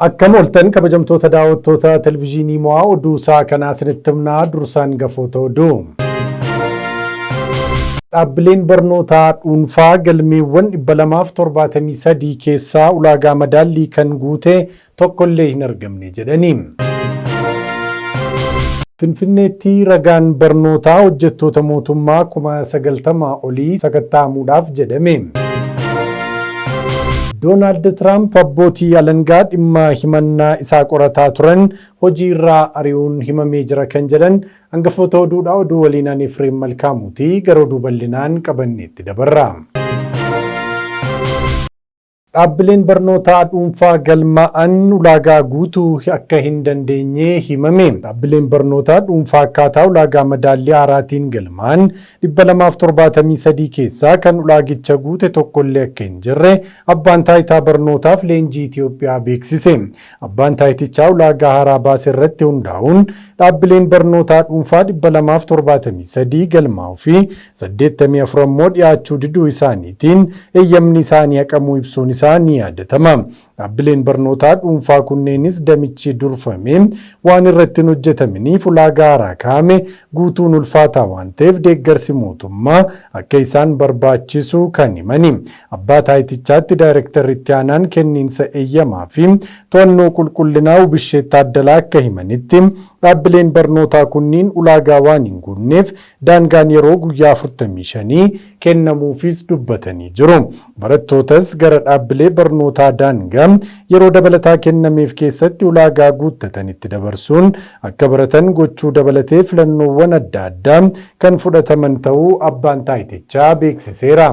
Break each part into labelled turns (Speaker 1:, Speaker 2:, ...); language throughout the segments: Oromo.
Speaker 1: Akkam ooltan kabajamtoota daawwattoota televizyiinii mo'aa oduu isaa kanaa isinitti himnaa dursaan gafoota oduu. Dhaabbileen barnootaa dhuunfaa galmeewwan 273 keessaa ulaagaa madaallii kan guute tokkollee hin argamne jedhani. Finfinneetti ragaan barnootaa hojjettoota mootummaa 90,000 olii sakatta'amuudhaaf jedhame. Doonaald Tiraamp abbootii alangaa dhimma himannaa isaa qorataa turan hojiirraa ari'uun himamee jira kan jedhan hangafoota oduudha. Oduu waliin ani Efreem Malkaamuuti. Gara oduu bal'inaan qabanneetti dabarra. Dhaabbileen barnootaa dhuunfaa galmaa'an ulaagaa guutuu akka hin dandeenye himame. Dhaabbileen barnootaa dhuunfaa akkaataa ulaagaa madaallii haaraatiin galmaa'an 273 keessaa kan ulaagicha guute tokkollee akka hin jirre Abbaan Taayitaa Barnootaaf Leenjii Itiyoophiyaa beeksise. Abbaan taayitichaa ulaagaa haaraa baase irratti hundaa'uun dhaabbileen barnootaa dhuunfaa 273 galmaa'uu fi 84 ammoo dhiyaachuu diduu isaaniitiin eeyyamni isaanii haqamuu ibsuun isaa ni yaadatama. Dhaabbileen barnootaa dhuunfaa kunneenis damichi durfamee waan irratti hin hojjetaminiif ulaagaa haaraa kaa'ame guutuun ulfaataa waan ta'eef deeggarsi mootummaa akka isaan barbaachisu kan himani. Abbaa Taayitichaatti Daayrektarri Itti Aanaan Kenniinsa Eeyyamaa fi To'annoo Qulqullinaa Wubisheet Taaddalaa akka himanitti, dhaabbileen barnootaa kunniin ulaagaa waan hin guunneef daangaan yeroo guyyaa afurtamii shanii kennamuufiis dubbatanii jiru. Barattootas gara dhaabbilee barnootaa daangaa yeroo dabalataa kennameef keessatti ulaagaa guuttatanitti dabarsuun akka baratan gochuu dabalatee filannoowwan adda addaa kan fudhataman ta'uu abbaan taayitichaa beeksiseera.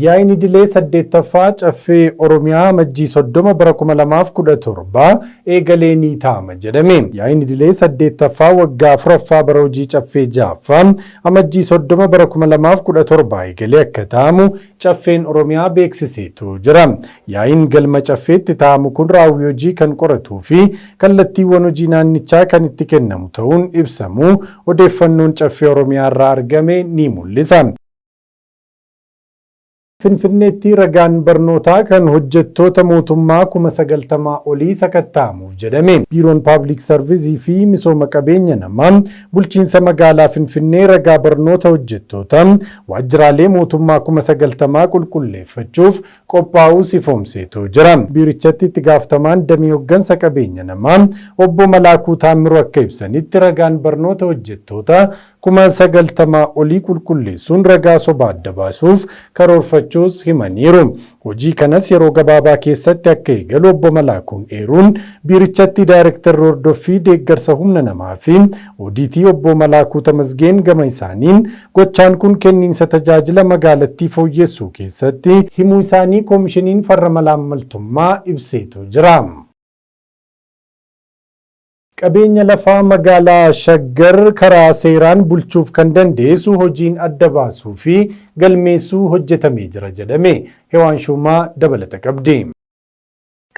Speaker 1: Yaa'iin idilee 8ffaa Caffee Oromiyaa Amajjii 30 bara 2017 eegalee ni taa'ama jedhame. Yaa'iin idilee 8ffaa waggaa 4ffaa bara hojii Caffee 6ffaa Amajjii 30 bara 2017 eegalee akka taa'amu Caffeen Oromiyaa beeksiseetu jira. Yaa'iin galma Caffeetti taa'amu kun raawwii hojii kan qoratuu fi kallattiiwwan hojii naannichaa kan itti kennamu ta'uun ibsamuu odeeffannoon Caffee Oromiyaarraa argame ni mul'isa. Finfinneetti ragaan barnootaa kan hojjettoota mootummaa 90,000 olii sakatta'amuuf jedhame. Biiroon Pabliik Sarvizii fi Misooma Qabeenya Namaa Bulchiinsa Magaalaa Finfinnee ragaa barnoota hojjettoota waajjiraalee mootummaa 90,000 qulqulleeffachuuf qophaa'uus ifoomseetu jira. Biirichatti itti gaaftamaan damee hoggansa qabeenya namaa obbo Malaakuu Taammiruu akka ibsanitti ragaan barnoota hojjettoota 90,000 olii qulqulleessuun ragaa sobaa adda baasuuf karoorfachuus himaniiru. Hojii kanas yeroo gabaabaa keessatti akka eegalu obbo Malaakuun eeruun, biirichatti Daayrektarri Hordoffii Deeggarsa Humna Namaa fi Oodiitii obbo Malaakuu Tamasgeen gama isaaniin, gochaan kun kenniinsa tajaajila magaalattii fooyyessuu keessatti himuu isaanii Komishiniin Farra Malaammaltummaa ibseetu jira. Qabeenya lafaa magaalaa Shaggar karaa seeraan bulchuuf kan dandeessu hojiin adda baasuu fi galmeessuu hojjetamee jira jedhame. Hewaan Shuumaa dabalata qabdi.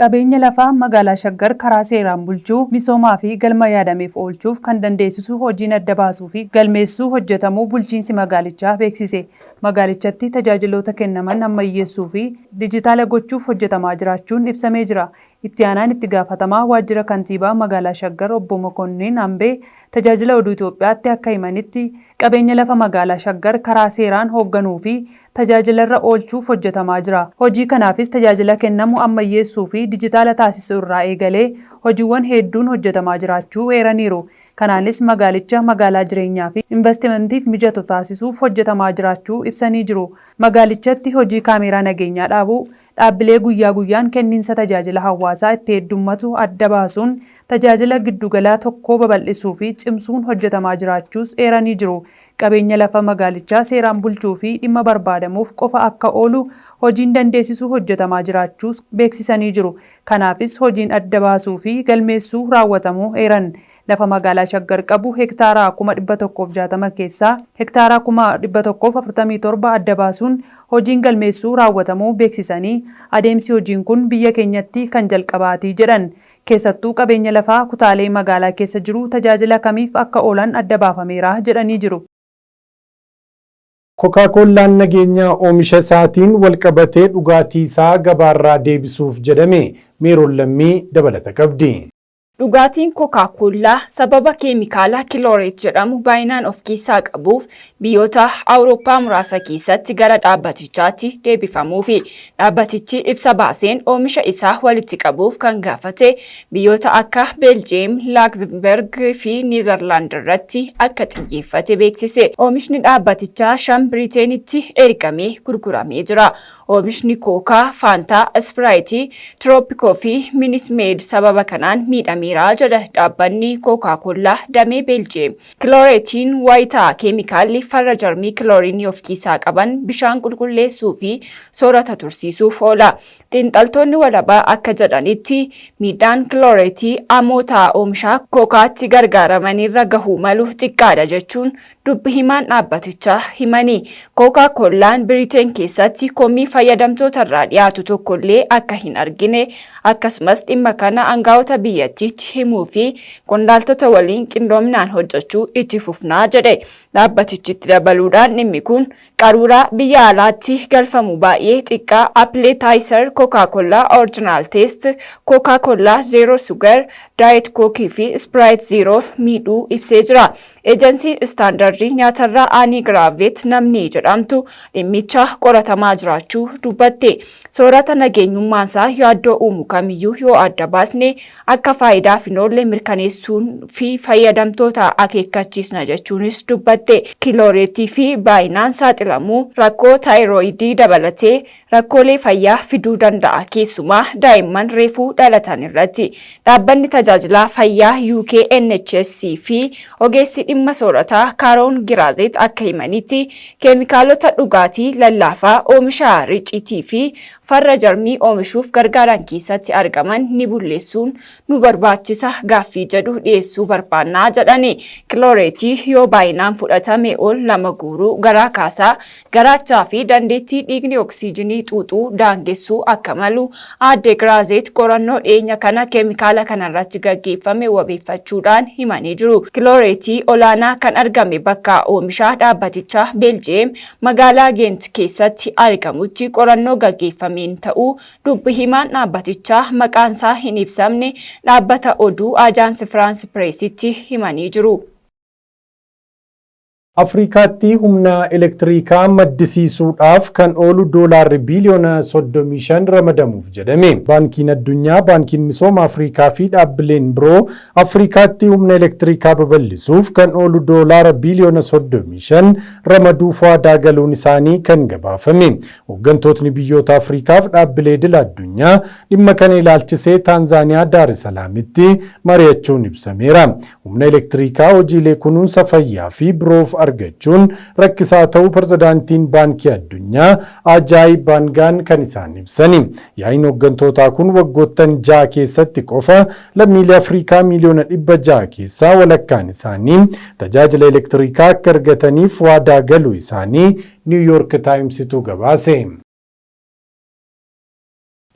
Speaker 2: Qabeenya lafaa magaalaa Shaggar karaa seeraan bulchuu, misoomaa fi galma yaadameef oolchuuf kan dandeessisu hojiin adda baasuu fi galmeessuu hojjetamuu bulchiinsi magaalichaa beeksise. Magaalichatti tajaajiloota kennaman ammayyeessuu fi dijitaala gochuuf hojjetamaa jiraachuun ibsamee jira. Itti aanaan itti gaafatamaa waajjira kantiibaa magaalaa Shaggar obbo Mokonnin Ambee Tajaajila Oduu Itoophiyaatti akka himanitti, qabeenya lafa magaalaa Shaggar karaa seeraan hoogganuu fi tajaajilarra oolchuuf hojjetamaa jira. Hojii kanaafis tajaajila kennamu ammayyeessuu fi dijitaala taasisuu irraa eegalee hojiiwwan heedduun hojjetamaa jiraachuu eeraniiru. Kanaanis magaalicha magaalaa jireenyaa fi invastimantiif mijatu taasisuuf hojjetamaa jiraachuu ibsanii jiru. Magaalichatti hojii kaameeraa nageenyaa dhaabuu, Dhaabbilee guyyaa guyyaan kenniinsa tajaajila hawaasaa itti heddummatu adda baasuun tajaajila giddugala tokkoo babal'isuu fi cimsuun hojjetamaa jiraachuus eeranii jiru. Qabeenya lafa magaalichaa seeraan bulchuu fi dhimma barbaadamuuf qofa akka oolu hojiin dandeessisu hojjetamaa jiraachuus beeksisanii jiru. Kanaafis hojiin adda baasuu fi galmeessuu raawwatamuu eeran. Lafa magaalaa Shaggar qabu hektaaraa 160,000 keessaa hektaaraa 147,000 adda baasuun hojiin galmeessuu raawwatamuu beeksisanii, adeemsi hojiin kun biyya keenyatti kan jalqabaati jedhan. Keessattuu qabeenya lafaa kutaalee magaalaa keessa jiru tajaajila kamiif akka oolan adda baafameera jedhanii jiru.
Speaker 1: Kookaakoollaan nageenya oomisha isaatiin walqabatee dhugaatii isaa gabaarraa deebisuuf jedhame. Meeroon Lammii dabalata qabdi.
Speaker 3: Dhugaatiin Kookaakollaa sababa keemikaala kilooreet jedhamu baay'inaan of keessaa qabuuf biyyoota Awurooppaa muraasa keessatti gara dhaabbatichaatti deebifamuufi. Dhaabbatichi ibsa baaseen oomisha isaa walitti qabuuf kan gaafate biyyoota akka Beeljiyeem, Laakzimberg fi Niizerlaand irratti akka xiyyeeffate beeksise. Oomishni dhaabbatichaa 5 Biriiteenitti ergamee gurguramee jira. Oomishni Kookaa, Faantaa, Ispiraayitii, Tirooppikoo fi Minismeed sababa kanaan miidhameera jedha dhaabbanni Kookaakollaa damee Beeljiyeem. Kilooreetiin wayitaa keemikaalli farra jarmii kiloorinii of keessaa qaban bishaan qulqulleessuu fi soorata tursiisuuf oola. Xiinxaltoonni walabaa akka jedhanitti miidhaan kilooreetii amoota oomisha kookaatti gargaaramanirra gahuu malu xiqqaadha jechuun dubbi himaan dhaabbatichaa himani. Kookaa Kollaan Biriteen keessatti komii fayyadamtootarraa dhiyaatu tokkollee akka hin argine, akkasumas dhimma kana aangaa'ota biyyattiitti himuu fi qondaaltota waliin qindoominaan hojjechuu itti fufnaa jedhe. Dhaabbatichi itti dabaluudhaan dhimmi kun qaruuraa biyya alaatti galfamu baay'ee xiqqaa Appetizer, Coca-Cola Original Taste, Coca-Cola Zero Sugar, Diet Coke fi Sprite Zero miidhuu ibsee jira. Ejensiin istaandardii nyaatarraa Aanii Giraavet namni jedhamtu dhimmicha qoratamaa jiraachuu dubbatte. Soorata nageenyummaansaa yaaddoo uumu kamiyyuu yoo adda baasne akka faayidaaf hin oolle mirkaneessuun fi fayyadamtoota akeekkachiisna jechuunis dubbatte. Kilooreetii fi baay'inaan saaxilamuu rakkoo taayirooyidii dabalatee rakkoolee fayyaa fiduu danda'a, keessumaa daa'imman reefuu dhalatan irratti. Dhaabbanni tajaajila fayyaa UK NHS fi ogeessi dhimma soorataa Kaaroon Giraazet akka himanitti keemikaalota dhugaatii lallaafaa oomisha riciitii fi farra jarmii oomishuuf gargaaran keessatti argaman ni bulleessuun nu barbaachisa gaaffii jedhu dhiyeessuu barbaannaa jedhani. Kilooreetii yoo baay'inaan fudhatame ol nama guuruu, garaa kaasaa, garaachaa fi dandeettii dhiigni oksiijinii xuuxuu daangessuu akka malu aadde Giraazeet qorannoo dhiyeenya kana keemikaala kanarratti gaggeeffame wabeeffachuudhaan himanii jiru. Kilooreetii olaanaa kan argame bakka oomisha dhaabbatichaa Beeljiyeem magaalaa Geent keessatti argamutti qorannoo gaggeeffameen ta'uu dubbi himaan dhaabbatichaa maqaansaa hin ibsamne dhaabbata oduu Ajaansi Firaans Pireesitti himanii jiru.
Speaker 1: Afrikaatti humna elektiriikaa maddisiisuudhaaf kan oolu doolaarri biiliyoona 35 ramadamuuf jedhame. Baankiin Addunyaa, Baankiin Misooma Afrikaa fi dhaabbileen biroo Afrikaatti humna elektiriikaa babal'isuuf kan oolu doolaara biiliyoona 35 ramaduuf waadaa galuun isaanii kan gabaafame. Hooggantootni biyyoota Afrikaaf dhaabbilee idil addunyaa dhimma kana ilaalchisee Taanzaaniyaa Daar Salaamitti mari'achuun ibsameera. Humna elektiriikaa hojiilee kunuunsa fayyaa fi biroof argachuun rakkisaa ta'uu pirezidaantiin Baankii Addunyaa Ajaay Baangaan kan isaan ibsani. Yaa'iin hooggantootaa kun waggoottan 6 keessatti qofa lammiilee Afrikaa miiliyoona 600 keessaa walakkaan isaanii tajaajila elektiriikaa akka argataniif waadaa galuu isaanii New York Timesitu gabaase.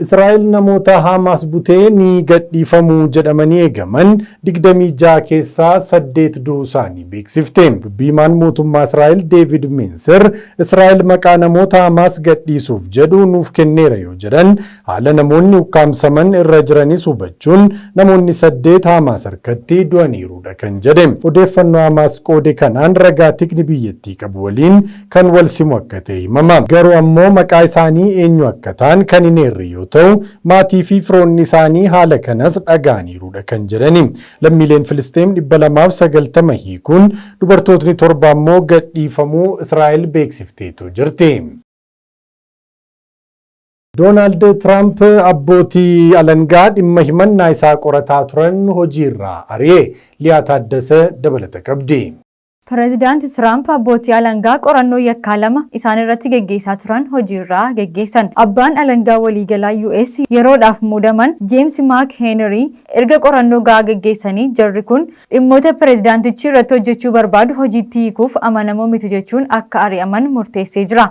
Speaker 1: Israa'el namoota Haamaas butee ni gadhiifamu jedhamanii eegaman 26 keessaa 8 du'uu isaanii beeksifte. Dubbiimaan mootummaa Israa'el Deevid Minser Israa'el maqaa namoota Haamaas gadhiisuuf jedhu nuuf kenneera yoo jedhan, haala namoonni ukkaamsaman irra jiranis hubachuun namoonni 8 Haamaas harkatti du'aniiruudha kan jedhe. Odeeffannoo Haamaas qoode kanaan ragaa tikni biyyattii qabu waliin kan wal simu akka ta'e himama. Garuu ammoo maqaa isaanii eenyu akka ta'an kan hin eerre yoo ta'u, maatii fi firoonni isaanii haala kanas dhaga'aniiruudha kan jedhani. Lammiileen Filisxeem 290 hiikuun dubartootni 7 ammoo gadhiifamuu Israa'el beeksifteetu jirti. Doonaald Tiraamp abbootii alangaa dhimma himannaa isaa qorataa turan hojiirraa ari'e. Liyaa Taaddasee dabalata qabdi.
Speaker 4: Pireezidaanti Tiraamp abbootii alangaa qorannoo yakkaa lama isaan irratti geggeessaa turan hojiirraa geggeessan. Abbaan alangaa waliigalaa US yeroodhaaf muudaman Jeems Maak Heenrii erga qorannoo gahaa geggeessanii jarri kun dhimmoota pireezidaantichi irratti hojjechuu barbaadu hojiitti hiikuuf amanamoo miti jechuun akka ari'aman murteessee jira.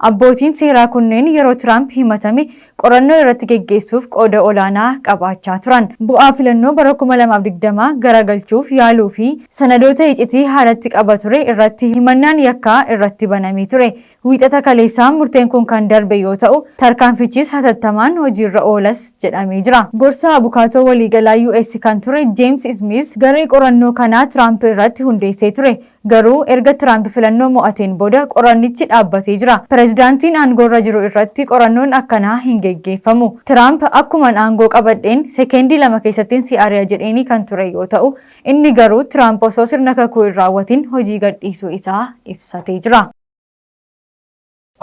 Speaker 4: Abbootiin seeraa kunneen yeroo Tiraamp himatame qorannoo irratti geggeessuuf qooda olaanaa qabaachaa turan. Bu'aa filannoo bara 2020 garagalchuuf yaaluu fi sanadoota icitii haalatti qaba ture irratti himannaan yakkaa irratti banamee ture. Wiixata kaleessaa murteen kun kan darbe yoo ta'u, tarkaanfichis hatattamaan hojiirra oolas jedhamee jira. Gorsa abukaatoo waliigalaa US kan ture James Smith garee qorannoo kanaa Tiraamp irratti hundeessee ture. Garuu erga Tiraamp filannoo mo'ateen booda qorannichi dhaabbatee jira. Pireezidaantiin aangoorra jiru irratti qorannoon akkanaa hin geggeeffamu. Tiraamp akkuman aangoo qabadheen sekeendii 2 keessattiin si ari'a jedheenii kan ture yoo ta'u, inni garuu Tiraamp osoo sirna kakuu hin raawwatin hojii gadhiisuu isaa ibsatee jira.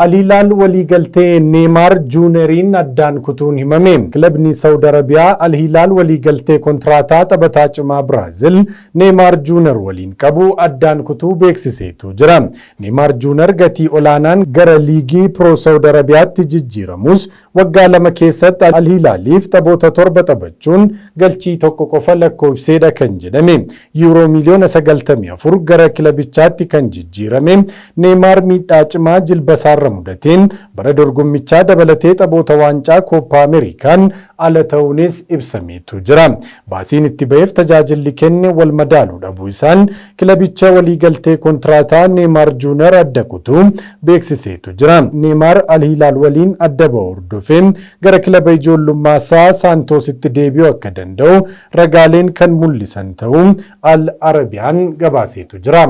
Speaker 1: Al-Hilaal waliigaltee Neemaar Juuneriin addaan kutuun himame. Kilabni Saawud Arabiyaa Al-Hilaal waliigaltee kontiraataa taphataa cimaa Biraazil Neemaar Juuner waliin qabu addaan kutuu beeksiseetu jira. Neemaar Juuner gatii olaanaan gara liigii Piroo Saawud Arabiyaatti jijjiiramus waggaa 2 keessatti Al-Hilaaliif taphoota 7 taphachuun galchii 1 qofa lakkoofseedha kan jedhame. Yuuroo miiliyoona 94 gara kilabichaatti kan jijjiirame Neemaar miidhaa cimaa jilba isaarra mudateen bara dorgommichaa dabalatee taphoota waancaa Kooppaa Ameerikaan ala ta'uunis ibsameetu jira. Baasiin itti ba'eef tajaajilli kenne wal madaaluu dhabuu isaan kilabicha waliigaltee kontiraataa Neemaar Juunar adda kutuu beeksiseetu jira. Neemaar Al-Hilaal waliin adda ba'uu hordofee gara kilaba ijoollummaa isaa Saantoositti deebi'uu akka danda'u ragaaleen kan mul'isan ta'uu Al Arabiyaan gabaaseetu jira.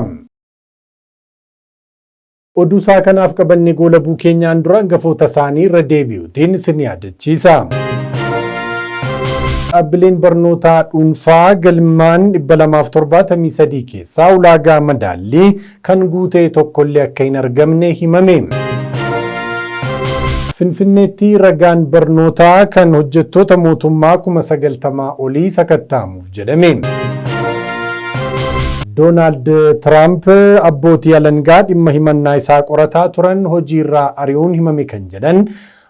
Speaker 1: Oduu isaa kanaaf qabanne goolabuu keenyaan dura hangafoota isaanii irra deebi'uutiin isin yaadachiisa. Dhaabbileen barnootaa dhuunfaa galmaan 273 keessaa ulaagaa madaallii kan guute tokkollee akka hin argamne himame. Finfinneetti ragaan barnootaa kan hojjettoota mootummaa 90,000 olii sakatta'amuuf jedhame. Doonaald Tiraamp abbootii alangaa dhimma himannaa isaa qorataa turan hojiirraa ari'uun himame kan jedhan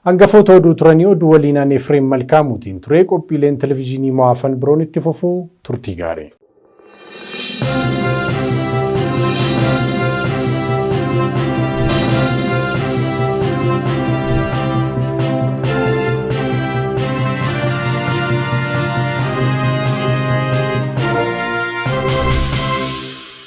Speaker 1: hangafoota oduu turanii oduu waliin ani Efreem Malkaamuutiin ture. Qophiileen televizyiinii mo'aafan biroon itti fufuu turtii gaarii.